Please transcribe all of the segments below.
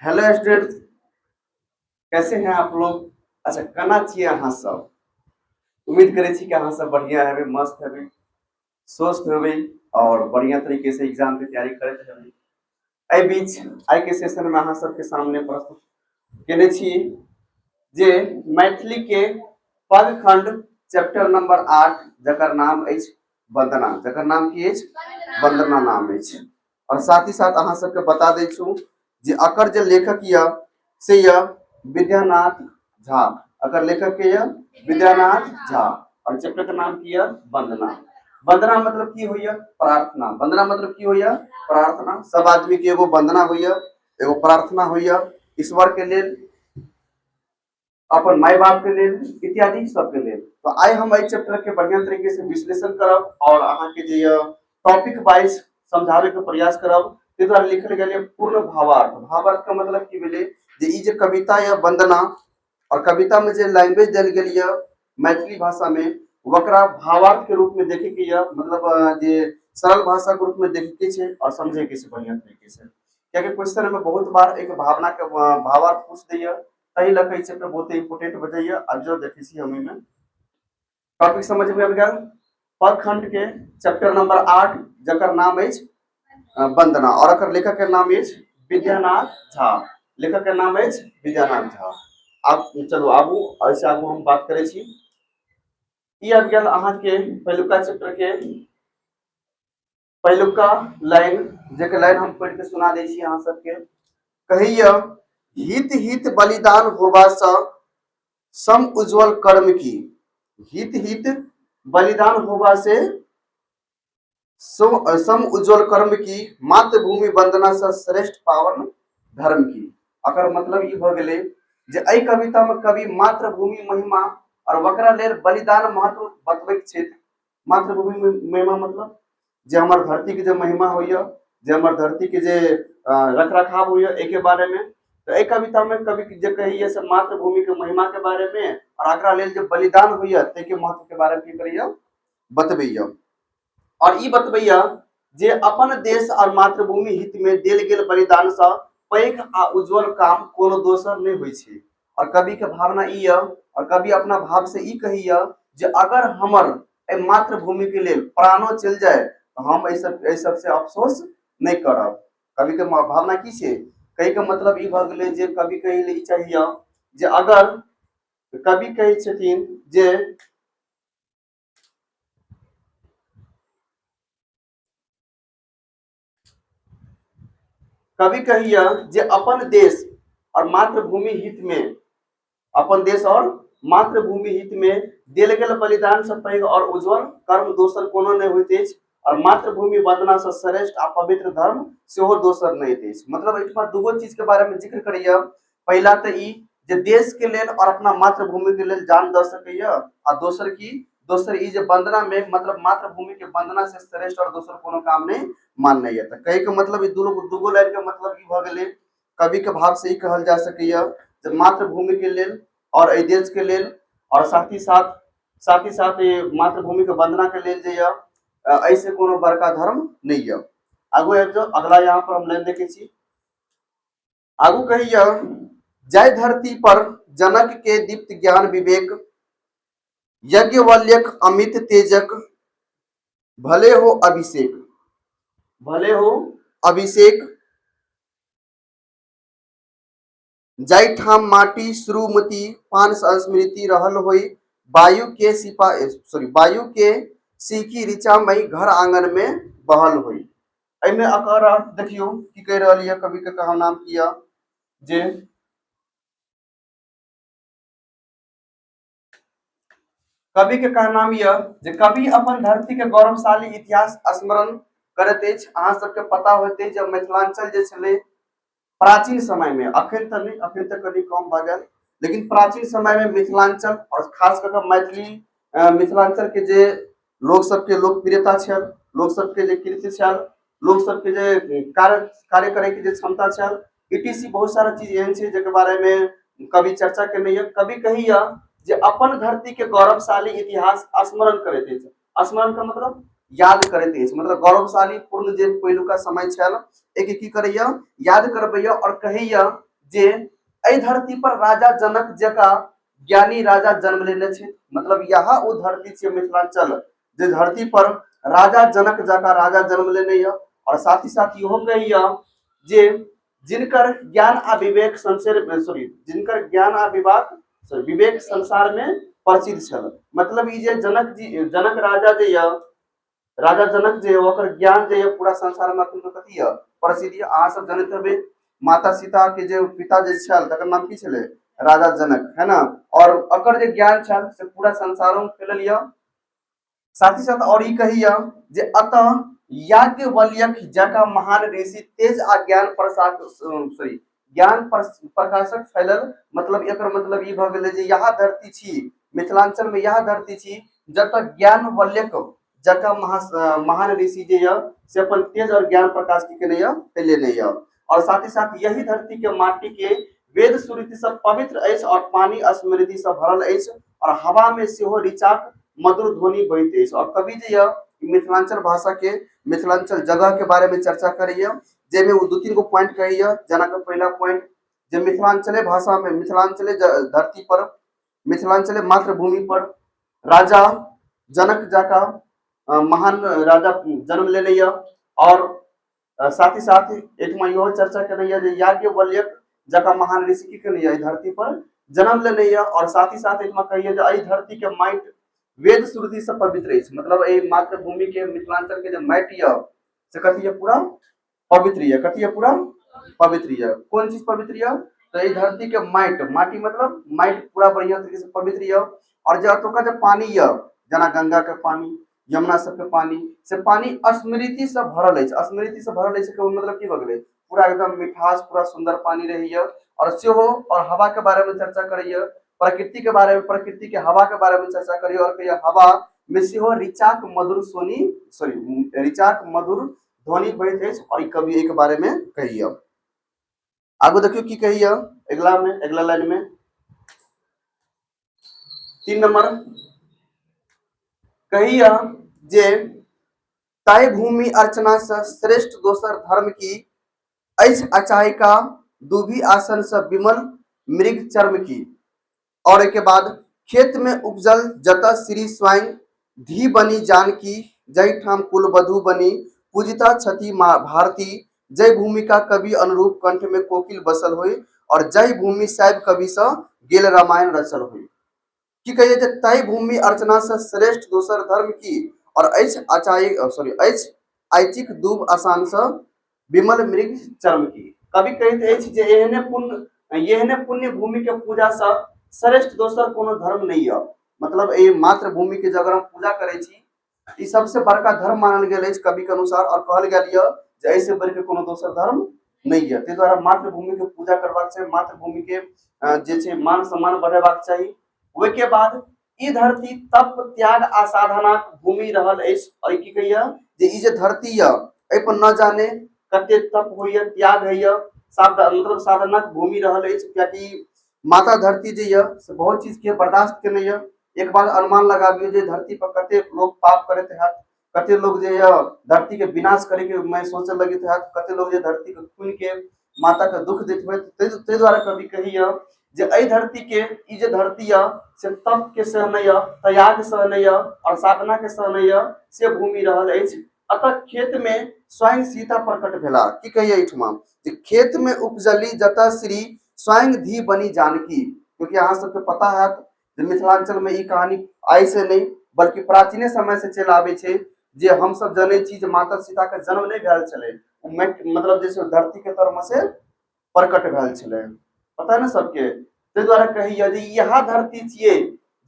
Hello students, कैसे हैं आप लोग? अच्छा, केना छियै अहाँ सब? उम्मीद करै छी कि अहाँ सब बढ़िया हेबै, मस्त हेबै, स्वस्थ हेबै और बढ़िया तरीके से एग्जाम के तैयारी करैत हेबै। एहि बीच आइ के सेशन में अहाँ सबके सामने प्रस्तुत केने छी जे मैथिली के पदखंड चैप्टर नंबर 8, जकर नाम अछि वंदना। जकर नाम की अछि? वंदना नाम अछि। और साथ ही साथ अहाँ सबके बता दै छी जे अकर जे लेखक यऽ से यऽ विद्यानाथ झा। अकर लेखक के यऽ विद्यानाथ झा। और चैप्टर के नाम की यऽ? वंदना। वंदना मतलब की होइया? प्रार्थना। वंदना मतलब की होइया? प्रार्थना। सब आदमी के एगो वंदना होइया, एगो प्रार्थना होइया ईश्वर के लेल, अपन माय बाप के लेल, इत्यादि सबके लेल। तो आइ हम एहि चैप्टर के बढ़िया तरीके से विश्लेषण करब और अहाँ के जे टॉपिक वाइज समझावे के प्रयास करब। ताहि दुआरे लिखल गेल पूर्ण भावार्थ। भावार्थ के मतलब की भेलै जे ई जे कविता या वंदना और कविता में जे लैंग्वेज देल गेल यऽ मैथिली भाषा में, ओकरा भावार्थ के रूप में देखे के यऽ, मतलब जे सरल भाषा के रूप में देखे के छै और समझे के छै बढ़िया तरीके से। कियाकि क्वेश्चन में बहुत बार एक भावना के भावार्थ पूछ दैया, ताहि लऽ कऽ ई चैप्टर बहुत इंपोर्टेंट भऽ जाइए। आब जो देखै छी हम एहिमे टॉपिक समझ में आबि गेल। पदखंड के चैप्टर नंबर 8, जकर नाम अछि वंदना और एकर लेखक के नाम अछि विद्यानाथ झा। लेखक के नाम अछि विद्यानाथ झा। आब चलू आगू, एहिसँ आगू हम बात करै छी। ई आबि गेल अहाँके पहिलुका चैप्टर के पहिलुका लाइन, जेकर लाइन हम पढ़ि कऽ सुना दै छी अहाँ सबके। कहैया हित हित बलिदान होबा सँ सम उज्जवल कर्म की। हित हित बलिदान होबा से सम उज्जवल कर्म की, मातृभूमि वंदना से श्रेष्ठ पावन धर्म की। अकर मतलब ई भऽ गेलै जे एहि कविता में कवि मातृभूमि महिमा और ओकरा लेल बलिदान महत्व बतबैत छथि। मातृभूमि महिमा मतलब जे हमर धरती के जे महिमा होइए, जे हमर धरती के जे रख रखाव होइए, एहिके बारे में। तऽ एहि कविता में कवि जे कहैए से मातृभूमि के महिमा के बारे में और एकरा लेल जे बलिदान होइए ताहिके महत्व के बारे में की करैए, बतबैए। और ई बतबैए जे अपन देश और मातृभूमि हित में देल गेल बलिदान सँ पैघ आ उज्जवल काम कोनो दोसर नहि होइ छै। और कवि के भावना ई यऽ और कवि अपना भाव से ई कहैया जे अगर हमर एहि मातृभूमि के लेल प्राणो चलि जाय तऽ हम एहि सबसे अफसोस नहि करब। कवि के भावना की छै? कहे के मतलब ई भऽ गेलै जे कवि कहै ले ई चाहिए जे अगर कवि कहै छथिन जे कवि कहिया जे अपन देश और मातृभूमि हित में, अपन देश और मातृभूमि हित में देल गेल बलिदान से पैघ और उज्जवल कर्म दोसर कोनो नहि होइत अछि और मातृभूमि वंदना से श्रेष्ठ आ पवित्र धर्म सेहो दोसर नहि होइत अछि। मतलब एहिठमा दूगो चीज के बारे में जिक्र करैया। पहिला तऽ ई जे देश के लेल और अपना मातृभूमि के लेल जान दऽ सकैया, आ दोसर की, दोसर ई जे वंदना में मतलब मातृभूमि के वंदना से श्रेष्ठ और दोसर कोनो काम नहीं मानने यऽ। तऽ कहे के मतलब ई दूगो लाइन के मतलब ई भऽ गेलै, कवि के भाव से ई कहल जा सकैया जे मातृभूमि के लेल और एहि देश के लेल और साथ ही साथ ई मातृभूमि के वंदना के लेल जे यऽ एहिसे कोनो बड़का धर्म नहीं यऽ। आगू आबि जाउ, अगला यहाँ पर हम लाइन देखै छी। आगू कहिया जय धरती पर जनक के दीप्त ज्ञान विवेक, यज्ञवल्यक अमित तेजक, भले हो अभिषेक, भले हो अभिषेक, जाहि ठाम माटी श्रुमती पान स्मृति रहल होई, वायु के सिपा सॉरी वायु के सीकी ऋचामयी घर आंगन में बहल होई। एहिमे एकर अर्थ देखियौ की कहि रहल यऽ कवि के कहा नाम की यऽ जे कवि के कहनाम यऽ जे कवि अपन धरती के गौरवशाली इतिहास स्मरण करैत अछि। अहाँ सबके पता होते जे मिथिलांचल जे छलै प्राचीन समय में, अखन तऽ नहि, अखन तऽ कनि कम भऽ गेल, लेकिन प्राचीन समय में मिथिलांचल और खास कऽ कऽ मैथिली मिथिलांचल के जे लोक सबके लोकप्रियता छल, लोक सबके जे कृत्य छल, लोक सबके जे कार्य करे के जे क्षमता छल, ईटीसी बहुत सारा चीज एहन छै जेकर बारे में कवि चर्चा केने यऽ। कवि कहैया जे अपन धरती के गौरवशाली इतिहास स्मरण करैत अछि। स्मरण के मतलब याद करैत अछि, मतलब गौरवशाली पूर्ण जे पहिलुका समय छल एके की करैया, याद करबैया और कहैया जे एहि धरती पर राजा जनक जकाँ ज्ञानी राजा जन्म लेने छथि। मतलब यह ओ धरती छियै मिथिलांचल, जे धरती पर राजा जनक जकाँ राजा जन्म लेने यऽ। और साथ ही साथ इहो कहैया जे जिनकर ज्ञान आ विवेक संसार, सॉरी, जिनकर ज्ञान आ विवाक, सॉरी, विवेक संसार में प्रसिद्ध छल। मतलब ई जे जनक जी, जनक राजा जे यऽ, राजा जनक जे, ओकर ज्ञान जे यऽ पूरा संसार में अखन कथी यऽ, प्रसिद्ध यऽ। अहाँ सब जनैत हेबै, माता सीता के जे पिता जे छल तकर नाम की छलै? राजा जनक, है ना? और ओकर जे ज्ञान छल से पूरा संसारो में फैलल यऽ। साथ ही साथ और ई कहिया जे अतः याज्ञवल्क्य जकाँ महान ऋषि तेज आ ज्ञान प्रसार, सॉरी, ज्ञान प्रकाशक फैलल। मतलब एकर मतलब ई भऽ गेलै जे यह धरती छी, मिथिलांचल में यह धरती छी जतऽ ज्ञानवल्यक जकाँ महान ऋषि जे यऽ से अपन तेज और ज्ञान प्रकाश की केने यऽ, फैलेने यऽ। और साथ ही साथ यही धरती के माटी के वेद स्मृति से पवित्र अछि और पानी स्मृति से भरल अछि और हवा में सेहो ऋचाक मधुर ध्वनि बहैत अछि। और कवि जे यऽ मिथिलांचल भाषा के, मिथिलांचल जगह के बारे में चर्चा करैया, जाहिमे ओ 2-3 गो पॉइंट कहैया। जेना कि पहिला पॉइंट जे मिथिलांचले भाषा में, मिथिलांचले धरती पर, मिथिलांचले मातृभूमि पर राजा जनक जकाँ महान राजा जन्म लेने यऽ। और साथ ही साथ एहिठमा इहो चर्चा केने यऽ जे याज्ञवल्क्य जकाँ महान ऋषि की केने यऽ, एहि धरती पर जन्म लेने यऽ। और साथ ही साथ एहिठमा कहैया जे एहि धरती के माटि वेद श्रुति से पवित्र अछि। मतलब एहि मातृभूमि के, मिथिलांचल के जे माटि यऽ से कथी यऽ? पूरा पवित्र यऽ। कथी यऽ? पूरा पवित्र यऽ। कोन चीज पवित्र यऽ? तऽ एहि धरती के माटि, माटि मतलब माटि पूरा बढ़िया तरीके से पवित्र यऽ। और जे एतुका जे पानी यऽ, जेना गंगा के पानी, यमुना सबके पानी, से पानी स्मृति से भरल अछि। स्मृति से भरल अछि के मतलब की भऽ गेलै? पूरा एकदम मिठास, पूरा सुंदर पानी रहैया। और सेहो और हवा के बारे में चर्चा करैया, प्रकृति के बारे में, प्रकृति के हवा के बारे में चर्चा करैया और कहैया हवा में सेहो ऋचाक मधुर सोनी, सॉरी, ऋचाक मधुर ध्वनि बहैत अछि। और ई कवि एहि के बारे में कहैया। आगू देखियौ की कहैया अगिला में, अगिला लाइन में 3 नंबर कहिया जे तय भूमि अर्चना से श्रेष्ठ दोसर धर्म की अछि अचायिका दुभी आसन से विमल मृग चर्म की। और एक बाद खेत में उपजल जत श्री स्वयं धी बनी जानकी, जय ठाम कुलवधु बनी पूजिता छथि माँ भारती, जय भूमिका कवि अनुरूप कंठ में कोकिल बसल हुई और जय भूमि साहेब कवि से गेल रामायण रचल हुई। की कहिए जे तय भूमि अर्चना से श्रेष्ठ दोसर धर्म की और अछि अचाई, सॉरी, अछि ऐचिक दूब आसान से विमल मृग चर्म की। कवि कहैत अछि जे एहने पुण्य भूमि के पूजा से श्रेष्ठ दोसर कोनो धर्म नहीं है। मतलब एहि मातृभूमि के अगर हम पूजा करै छी, ई सबसे बड़का धर्म मानल गेल अछि कवि के अनुसार। और कहल गेल यऽ जे एहिसँ बढ़ि के कोनो दोसर धर्म नहि यऽ। ताहि दुआरे मातृभूमि के पूजा करबाक चाही, मातृभूमि के जे छै मान सम्मान बढ़ेबाक चाही। ओहिके बाद ई धरती तप, त्याग आ साधनाक भूमि रहल अछि। और की कहैया जे ई जे धरती यऽ एहि पर न जाने कते तप होइया, त्याग होइया, मतलब साधनाक भूमि रहल अछि। कियाकि माता धरती जे यऽ से बहुत चीज के बर्दाश्त केने यऽ। एक बार अनुमान लगाबियौ जे धरती पर कते लोग पाप करैत हैत, कते लोग जे यऽ धरती के विनाश करे के मैं सोचे लगैत हैत, कते लोग जे धरती के खून के माता के दुख दैत होइत। ताहि दुआरे कवि कहैया जे एहि धरती के, ई जे धरती यऽ से तप के सहने यऽ, त्याग सहने यऽ और साधना के सहने यऽ, से भूमि रहल अछि। अतः खेत में स्वयं सीता प्रकट भेला। की कहिए एहिठमा जे खेत में उपजली जतऽ श्री स्वयं धी बनी जानकी। क्योंकि अहाँ सबके पता हैत जे मिथिलांचल में ई कहानी आइ से नहीं बल्कि प्राचीने समय से चलि आबै छै जे हमसब जनै छी जे माता सीता के जन्म नहि भेल छलै, ओ मतलब जे छै धरती के तर में से प्रकट भेल छलै, पता है ने सबके। ताहि दुआरे कहैया जे इएह धरती छियै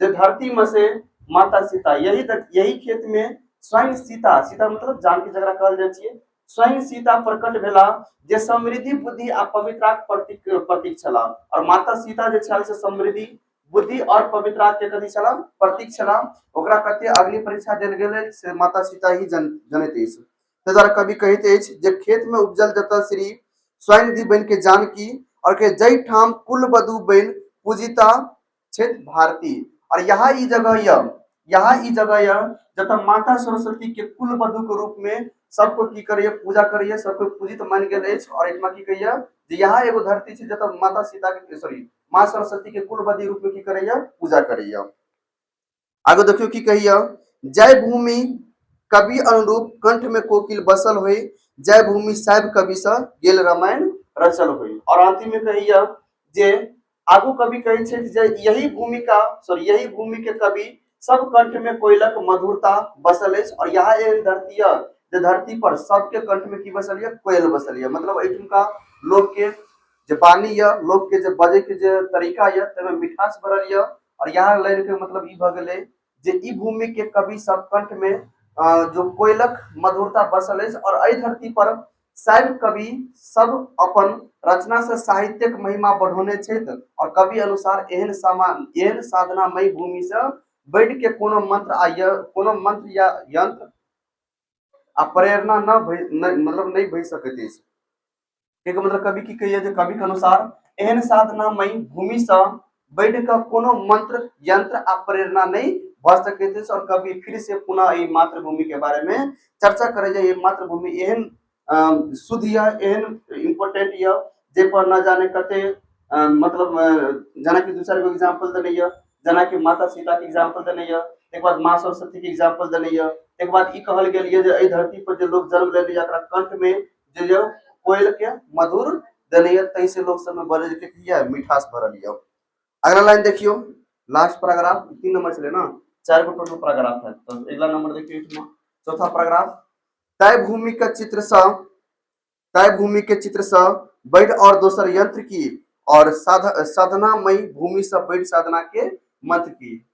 जे धरती में से माता सीता यही खेत में स्वयं सीता, सीता मतलब जानकी जकरा कहल जाइ छियै, स्वयं सीता प्रकट भेला जे समृद्धि, बुद्धि आ पवित्राक प्रतीक छला। और माता सीता जे छल से समृद्धि, बुद्धि और पवित्रा के कथी छला? प्रतीक छला। ओकरा कते अग्नि परीक्षा देल गेल से माता सीता ही जनैत अछि। ताहि दुआरे कवि कहैत अछि जे खेत में उपजल जतऽ श्री स्वयं दी बन के जानकी और के जय ठाम कुलवधु बन पूजिता छथि भारती। और यहाँ ई जगह यऽ, यहाँ ई जगह यऽ जतऽ माता सरस्वती के कुलवधु के रूप में सब कोइ की करैया पूजा करैया, सब कोइ पूजित मानि गेल अछि। और एहिठमा की कहैया जे यहाँ एगो धरती छै जतऽ माता सीता के सॉरी माँ सरस्वती के कुलवती रूप में की करैया पूजा करैया। आगू देखियौ की कहैया, जय भूमि कवि अनुरूप कंठ में कोकिल बसल होई, जय भूमि साहेब कवि से गेल रामायण रचल होई। और अंतिम में कहैया जे आगू कवि कहै छै जे यही भूमिका सॉरी यही भूमि के कवि सब कंठ में कोयलक मधुरता बसल अछि। और यहाँ एहन धरती यऽ जे धरती पर सबके कंठ में की बसल यऽ, कोयल बसल यऽ। मतलब एहिठुमका लोक के जे वाणी यऽ, लोक के जे बजै के जे तरीका यऽ, ताहिमे मिठास भरल यऽ। और यहाँ लाइन के मतलब ई भऽ गेलै जे ई भूमि के कवि सब कंठ में जो कोयलक मधुरता बसल अछि। और एहि धरती पर साहिब कवि सब अपन रचना से साहित्यक महिमा बढ़ौने छथि। और कवि अनुसार एहन सामान एहन साधनामयी भूमि से बढ़ि के कोनो मंत्र आ कोनो मंत्र या यंत्र आ प्रेरणा न मतलब नहि भए सकैत अछि। एक मतलब कवि की कहिए जे कवि के अनुसार एहन साधनामयी भूमि से बढ़ि कऽ कोनो मंत्र यंत्र आ प्रेरणा नहीं भऽ सकैत अछि। और कवि फिर से पुनः एहि मातृभूमि के बारे में चर्चा करे जे ई मातृभूमि एहन शुद्ध यऽ, एहन इम्पोर्टेंट यऽ जे पर न जाने कते मतलब जेनाकि दू चारि गो एग्जाम्पल देने यऽ, जेनाकि माता सीता के एग्जाम्पल देने यऽ, तकर बाद माँ सरस्वती के एग्जाम्पल देने यऽ, तकर बाद ई कहल गेल यऽ जे एहि धरती पर जे लोग जन्म लेने यऽ एकरा कंठ में जे यऽ कोयल के मधुर देने यऽ, ताहि से लोग सब में बजै के की यऽ मिठास भरल यऽ। अगला लाइन देखियौ, लास्ट पैराग्राफ 3 नंबर छलै ना, 4 गो टोटल पैराग्राफ है। तो अगला नंबर देखियौ एहिठमा चौथा पैराग्राफ, तय भूमि के चित्र से तय भूमि के चित्र से बढ़ और दोसर यंत्र की और साधनामयी भूमि से बढ़ साधना के मंत्र की।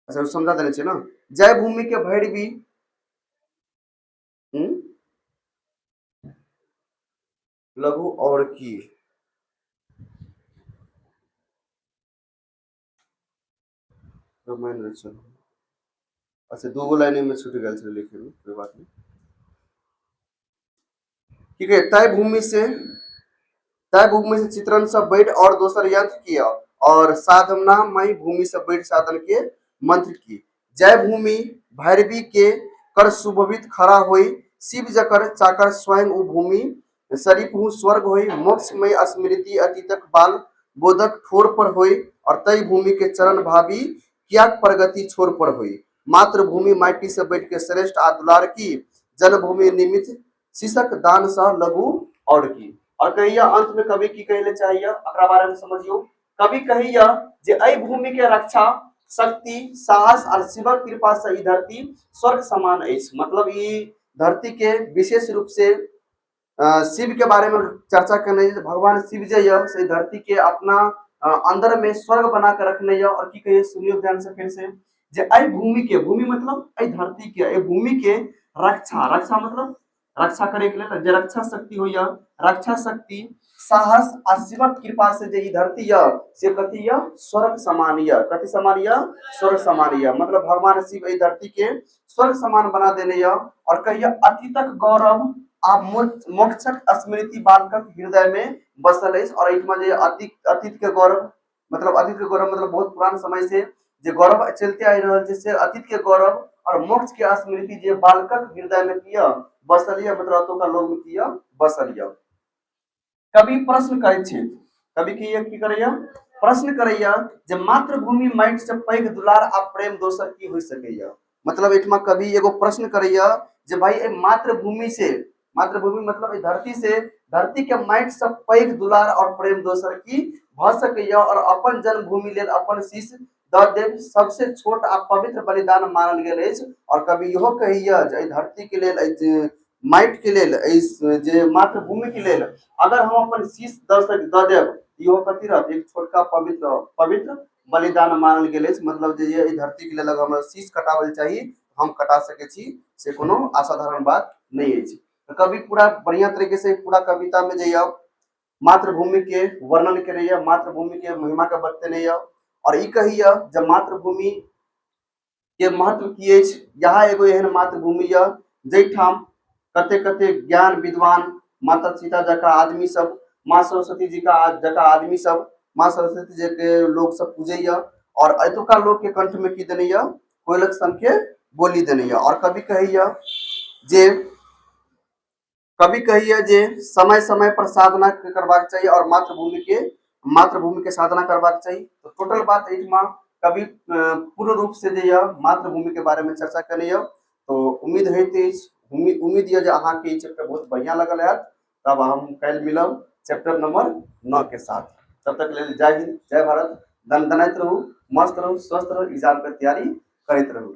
अच्छा समझा देने छै ना, जय भूमि के भैरवी लघु और की रामायण रचल। अच्छा दू गो लाइन में छूट गेल छलै लिखे में, कोई बात नहीं। ठीक है, तय भूमि से चित्रण से बढ़ और दोसर यंत्र की और साधनामयी भूमि से बढ़ साधन के मंत्र की। जय भूमि भैरवी के कर सुभवित खड़ा होई, शिव जकर चाकर स्वयं उ भूमि शरीफ हूँ स्वर्ग होई, मोक्षमय स्मृति अतीतक बाल बोधक ठोर पर होई, और तय भूमि के चरण भाभी किया प्रगति छोर पर होई। मातृभूमि माटी से बैठ के श्रेष्ठ आ दुलार की, जन्मभूमि निमित्त शीशक दान से लघु और की। और कहिया अंत में कवि की कहले चाहिए एकरा बारे में समझियो। कवि कहिया जे एहि भूमि के रक्षा शक्ति साहस और शिवक कृपा से ई धरती स्वर्ग समान अछि। मतलब ई धरती के विशेष रूप से शिव के बारे में चर्चा करने जे भगवान शिव जे यऽ से धरती के अपना अंदर में स्वर्ग बना के रखने यऽ। और की कहिए सुनियो ध्यान से फिर से जे एहि भूमि के, भूमि मतलब एहि धरती के, एहि भूमि के रक्षा, रक्षा मतलब रक्षा करे के लेल जे रक्षा शक्ति होइया, रक्षा शक्ति साहस आ शिवक कृपा से जे ई धरती यऽ से कथी यऽ स्वर्ग समान यऽ। कथी समान यऽ? स्वर्ग समान यऽ। मतलब भगवान शिव एहि धरती के स्वर्ग समान बना देने यऽ। और कहिया अतीतक गौरव आ मोक्षक स्मृति बालकक हृदय में बसल अछि। और एहिठमा जे अतीत के गौरव मतलब अतीत के गौरव मतलब बहुत पुरान समय से जे गौरव चलते आबि रहल छै से अतीत के गौरव और मोक्ष के स्मृति जे बालकक हृदय में की यऽ बसल यऽ, मतलब एतुका लोग में की यऽ बसल यऽ। कवि प्रश्न करै छथि, कवि की यऽ की करैया प्रश्न करैया जे मातृभूमि माटि से पैघ दुलार आ प्रेम दोसर की हो सकैया। मतलब एहिठमा कवि एगो प्रश्न करैया जे भाई एहि मातृभूमि से, मातृभूमि मतलब एहि धरती से, धरती के माटि से पैघ दुलार और प्रेम दोसर की भऽ सकैया। और अपन जन्मभूमि लेल अपन शीश दऽ देब सबसे छोट आ पवित्र बलिदान मानल गेल अछि। और कवि इहो कहैया जे एहि धरती के लेल, एहि माटि के लेल, एहि जे मातृभूमि के लेल अगर हम अपन शीश दऽ देब इहो कथी रहत एक छोटका पवित्र बलिदान मानल गेल अछि। मतलब जे एहि धरती के लेल अगर हमरा शीश कटाबल चाही हम कटा सकै छी, से कोनो असाधारण बात नहि अछि। तऽ कवि पूरा बढ़िया तरीके से पूरा कविता में जे यऽ मातृभूमि के वर्णन करैया, मातृभूमि के महिमा के बतेने यऽ। और ई कहैया जे मातृभूमि के महत्व की अछि। यहाँ एगो एहन मातृभूमि यऽ जाहिठाम कते कते ज्ञान विद्वान माता सीता जकाँ आदमी सब, माँ सरस्वती जी का जकाँ आदमी सब, माँ सरस्वती जी के लोग सब पूजैया। और एतुका लोग के कंठ में की देने यऽ कोयलक सन के बोली देने यऽ। और कवि कहैया जे कवि कहैया जे समय समय पर साधना करबाक चाही और मातृभूमि के साधना करबाक चाही। तो टोटल बात एहिठमा कवि पूर्ण रूप से जे यऽ मातृभूमि के बारे में चर्चा केने यऽ। तो उम्मीद होइत अछि, उम्मीद यऽ जे अहाँके ई चैप्टर बहुत बढ़िया लगल हैत। तब हम काल्हि मिलब चैप्टर नंबर 9 के साथ। तब तक लेल जय हिंद, जय भारत। दनदनाइत रहू, मस्त रहू, स्वस्थ रहू, एग्जाम के तैयारी करैत रहू।